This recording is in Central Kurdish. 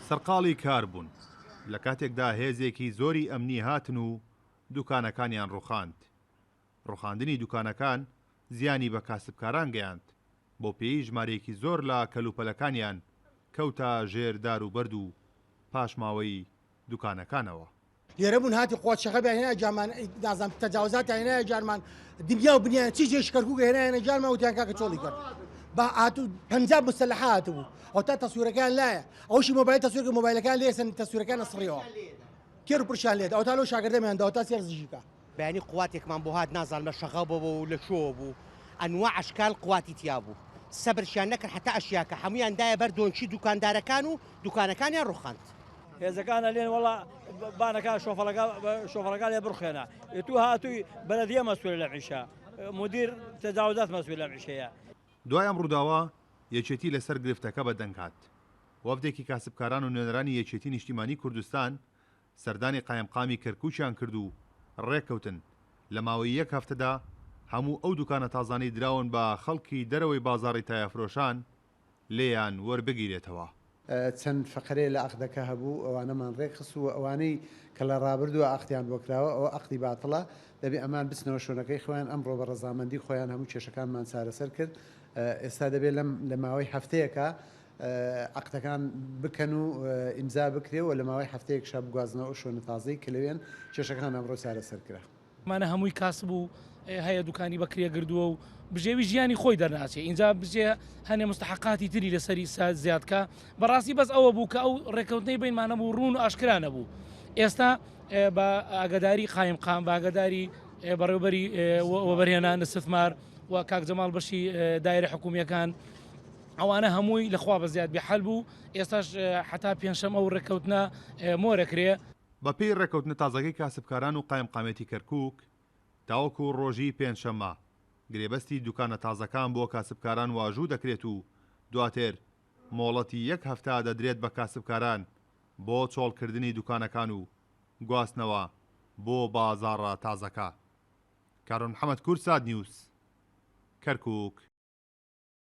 سەرقاڵی کار بوون، لە کاتێکدا هێزێکی زۆری ئەمنی هاتن و دوکانەکانیان ڕووخاند. ڕووخاندنی دوکانەکان زیانی بە کاسبکاران گەیاند، بەوپێیەی ژمارەیەکی زۆر لە کەلوپەلەکانیان کەوتە ژێر دار و بەرد و پاشماوەی دوکانەکانەوە. لێرە بوون هاتی قوات شەغەبیان هێنا جامان نازانم تەجاوزاتیان هێنایە جارمان دنیا و بنیان چی جێش کەرکوک هێنایانە جارمان وتیان کاکە چۆڵی کرد با هاتوو 50 مسلحە هاتبوو ئەو تا تەسویرەکان لایە ئەوشی مۆبایل تەسویرکە مۆبایلەکان لێسن تەسویرەکان ئەسڕیەوە کێر و پرشان لێت ئەو تا لەو شاگردەمیان دا تا سێر زیژیکە بەیانی قواتێکمان بۆ هات نازانم لە شەغەبەوە و لە کوێوە بوو ئەنواع ئەشکال قواتی تیا بوو سەبرشیان نەکرد حەتا ئەشیاکە هەموویان دایە بەر دۆنکی دوکاندارەکان و دوکانەکانیان ڕوخاند. هێزەکان ئەلێن وەڵا بانەکە شۆفەڵەکە شۆفەڕەکە لێ بڕخێنە تو هاتووی بەلەدیە مەسئولە لەم عیشە مدیر تەجاوزات مەسئول لەم عیشەیە. دوای ئەم ڕووداوە یەکێتی لەسەر گرفتەکە بەدەنگ هات. وەفدێکی کاسبکاران و نوێنەرانی یەکێتی نیشتیمانی کوردستان سەردانی قایمقامی کەرکوکیان کرد و ڕێککەوتن لە ماوەی یەک هەفتەدا هەموو ئەو دوکانە تازانەی دراون بە خەڵکی دەرەوەی بازاڕی تایەفرۆشان لێیان وەربگیرێتەوە. چەند فەقەرەیە لە عەقدەکە هەبوو ئەوانەمان ڕێکخست و ئەوانەی کە لە ڕابردووە عەقدیان بۆ کراوە ئەوە عەقدی باتڵە دەبێ ئەمان بچنەوە شوێنەکەی خۆیان ئەمڕۆ بە ڕەزامەندی خۆیان هەموو کێشەکانمان چارەسەر کرد ئێستا دەبێ لەم لە ماوەی هەفتەیەکا عەقدەکان بکەن و ئیمزا بکرێ و لە ماوەی هەفتەیەکشا بگوازنەوە ئەو شوێنە تازەی کە لەوێن کێشەکان ئەمڕۆ چارەسەر کرا. ئەمانە هەمووی کاسب و هەیە دوکانی بەکرێ گردووە و بژێوی ژیانی خۆی دەرناچێ ئینجا بچێ هەنێ مستحقاتی تری لەسەری زیاد کا بەڕاستی بەس ئەوە بوو کە ئەو ڕێککەوتنەی بینمانە بوو ڕوون و ئاشکرا نەبوو ئێستا بە ئاگداری قایم قام بە ئاگداری بەڕێوبەری وەبەرهێنان استثمار و کاک جەماڵ بەشی دایرە حکومیەکان ئەوانە هەمووی لەخوا بە زیاد بێ حەل بوو ئێستاش حتا پێنجشەم ئەو ڕێککەوتنە مۆرەکرێ. بەپێی ڕێککەوتنە تازەکەی کاسبکاران و قایمقامیەتی کەرکوک، تاوەکو ڕۆژی پێنجشەممە گرێبەستی دوکانە تازەکان بۆ کاسبکاران واژوو دەکرێت و دواتر مۆڵەتی یەک هەفتە دەدرێت بە کاسبکاران بۆ چۆڵکردنی دوکانەکان و گواستنەوە بۆ بازاڕە تازەکە. کارۆن محەمەد، کوردسات نیوز، کەرکوک.